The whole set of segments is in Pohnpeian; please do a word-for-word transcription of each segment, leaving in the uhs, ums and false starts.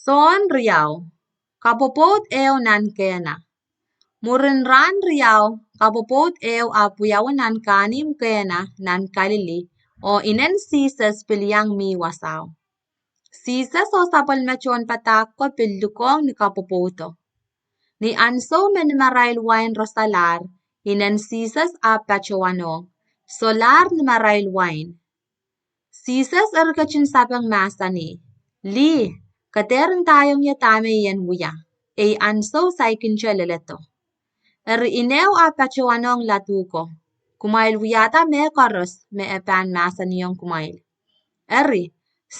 Sohn riau. Kapwopwoud ehu nan Kena. Mwurin rahn riau, kapwopwoud ehu ahpw wiawi nan kahnimw Kena nan Kalili, oh inen Sises pil iang mi wasao. Sises oh sapwellime tohnpadahk ko pil lukohng ni kapwopwoudo. Ni ahnsou me nimarail wain rosalahr, inen Sises ahpw patohwanohng, "Solahr nimarail wain." Sises eri ketin sapeng mahsanih, "Lih, ke dehr ndaiong ie dahme I en wia, ei ahnsou saikinte leledo." Eri ineo ahpw patohwanohng ladu ko, "Kumwail wiahda mehkoaros me e pahn mahsanihong kumwail." Eri,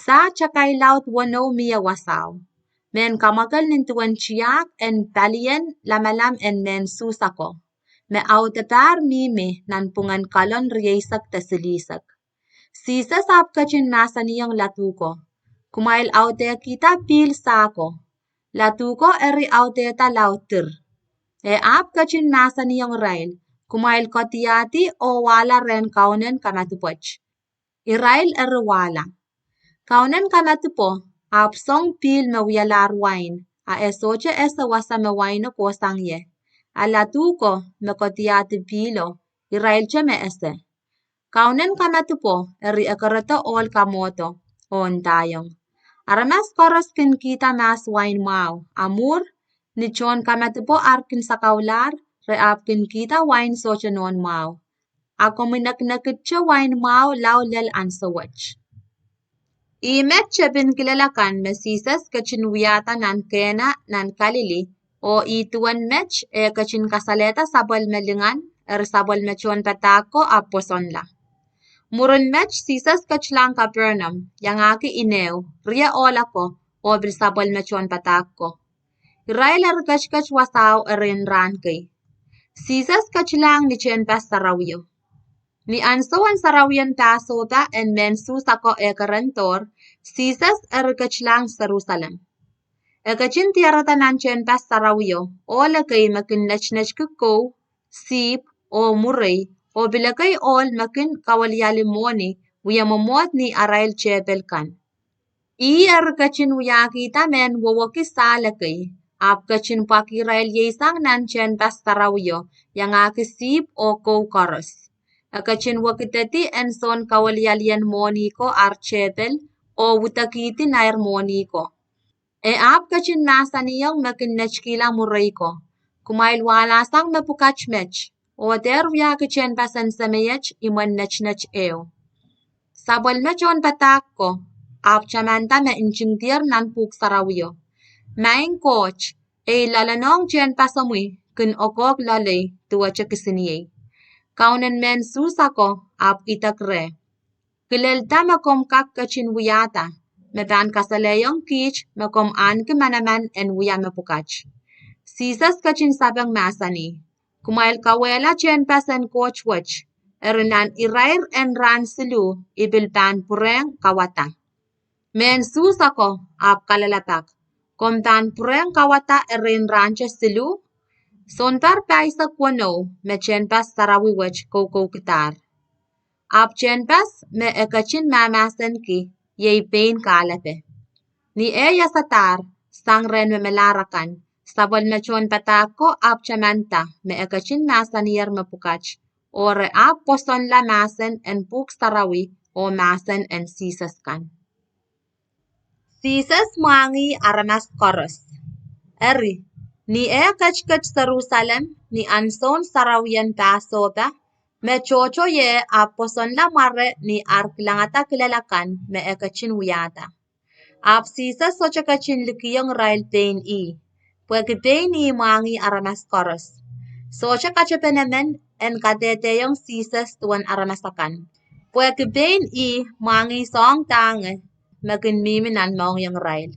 sah takai laud weneu mie wasao, mehn kamwakel nin duwen tiahk en palien lamalam en mehn Suhs ako, me audepahr mihmi nanpwungen kalon rieisek de silihsek. Sises ahpw ketin mahsanihong ladu ko, "Kumwail audehkihda pihl sah ko." Ladu ko eri audehda lao dir. E ahpw ketin mahsanihong irail, "Kumwail koadiahdi oh wahla rehn kaunen kamadipwet." Irail eri wahla. Kaunen kamadipwo ahpw song pihl me wialahr wain, a e sohte ese wasa me waino kohsang ie. A ladu ko me koadiahdi pihlo, irailte me ese. Kaunen kamadipwo eri ekerodo ohl kamwohdo oh ndaiong. Aramas koaros kin kihda mahs wain mwahu, a mwuhr, ni tohnkamadipwo ar kin sakaulahr, re ahpw kin kihda wain sohte nohn mwahu. A komwi nekinekidte wain mwahu lao lel ahnsou wet. Ih met tepin kilel akan me Sises ketin wiahda nan Kena nan Kalili, oh ih duwen met e ketin kasalehda sapwellime lingan, eri sapwellime tohnpadahk ko ahpw pwosonla. Mwurin met Sises ketilahng Kapernaum, iangahki ineo, rie ohl ako, oh pil sapwellime tohnpadahk ko. Irail eri ketiket wasao erein rahn kei. Sises ketilahng ni tehnpas sarawio. Ni ahnsou en sarawien Pasohpa en mehn Suhs ako eh kerendohr, Sises eri ketilahng Serusalem. E ketin diarada nan tehnpas sarawio ohl ekei me kin netinetki kou, sihpw, oh mwurei, oh pil ekei ohl me kin kaweliali mwohni wie mwomwohd ni arail tehpel kan. Ih eri ketin wiahkihda mehn wowoki sahl ekei, ahpw ketin pwakihirail ieisang nan tehnpas sarawio, iangahki sihpw oh kou koaros. E ketin wekidedi en soun kawelialien mwohni ko ar tehpel, oh widekihdi nair mwohni ko. E ahpw ketin mahsanihong me kin netikihla mwurei ko, "Kumwail wahlahsang mepwukat met, oh dehr wiahki tehnpas en Semeiet imwen netinet ehu." Sapwellime tohnpadahk ko ahpw tamanda me ntingdier nan pwuhk sarawio, "Maing Koht, ei loalenohng tehnpasomwi kin okohk loalei duwehte kisiniei." Kaunen mehn Suhs ako ahpw idek reh, "Kilelda me komw kak ketin wiahda, me pahn kasalehiong kiht me komw ahneki manaman en wia mepwukat." Sises ketin sapeng mahsanih, "Kumwail kauwehla tehnpas en Koht wet, eri nan irair en rahn siluh I pil pahn pwurehng kauwada." Mehn Suhs ako ahpw kalelapak, "Komw pahn pwurehng kauwada erein rahnte siluh?" Sounpar pahisek weneu me tehnpas sarawi wet koukoukidahr. Ahpw tehnpas me e ketin mahmahsenki iei pein kahlepe. Ni eh iasadahr, sang rehn me melahr akan, sapwellime tohnpadahk ko ahpw tamanda me e ketin mahsaniher mepwukat, oh re ahpw pwosonla mahsen en pwuhk sarawi oh mahsen en Sises kan. Sises mwahngih aramas koaros. Eri, ni eh ketiket Serusalem ni ahnsoun sarawien Pasohpa, me tohto ie ahpw pwosonla mware ni ar kilangada kilel akan me e ketin wiahda. Ahpw Sises sohte ketin likihong irail pein ih, pwehki pein ih mwahngih aramas koaros. Sohte katepen emen en kadehdehiong Sises duwen aramas akan, pwehki pein ih mwahngih soahng dahnge me kin mihmi nan mohngiong irail.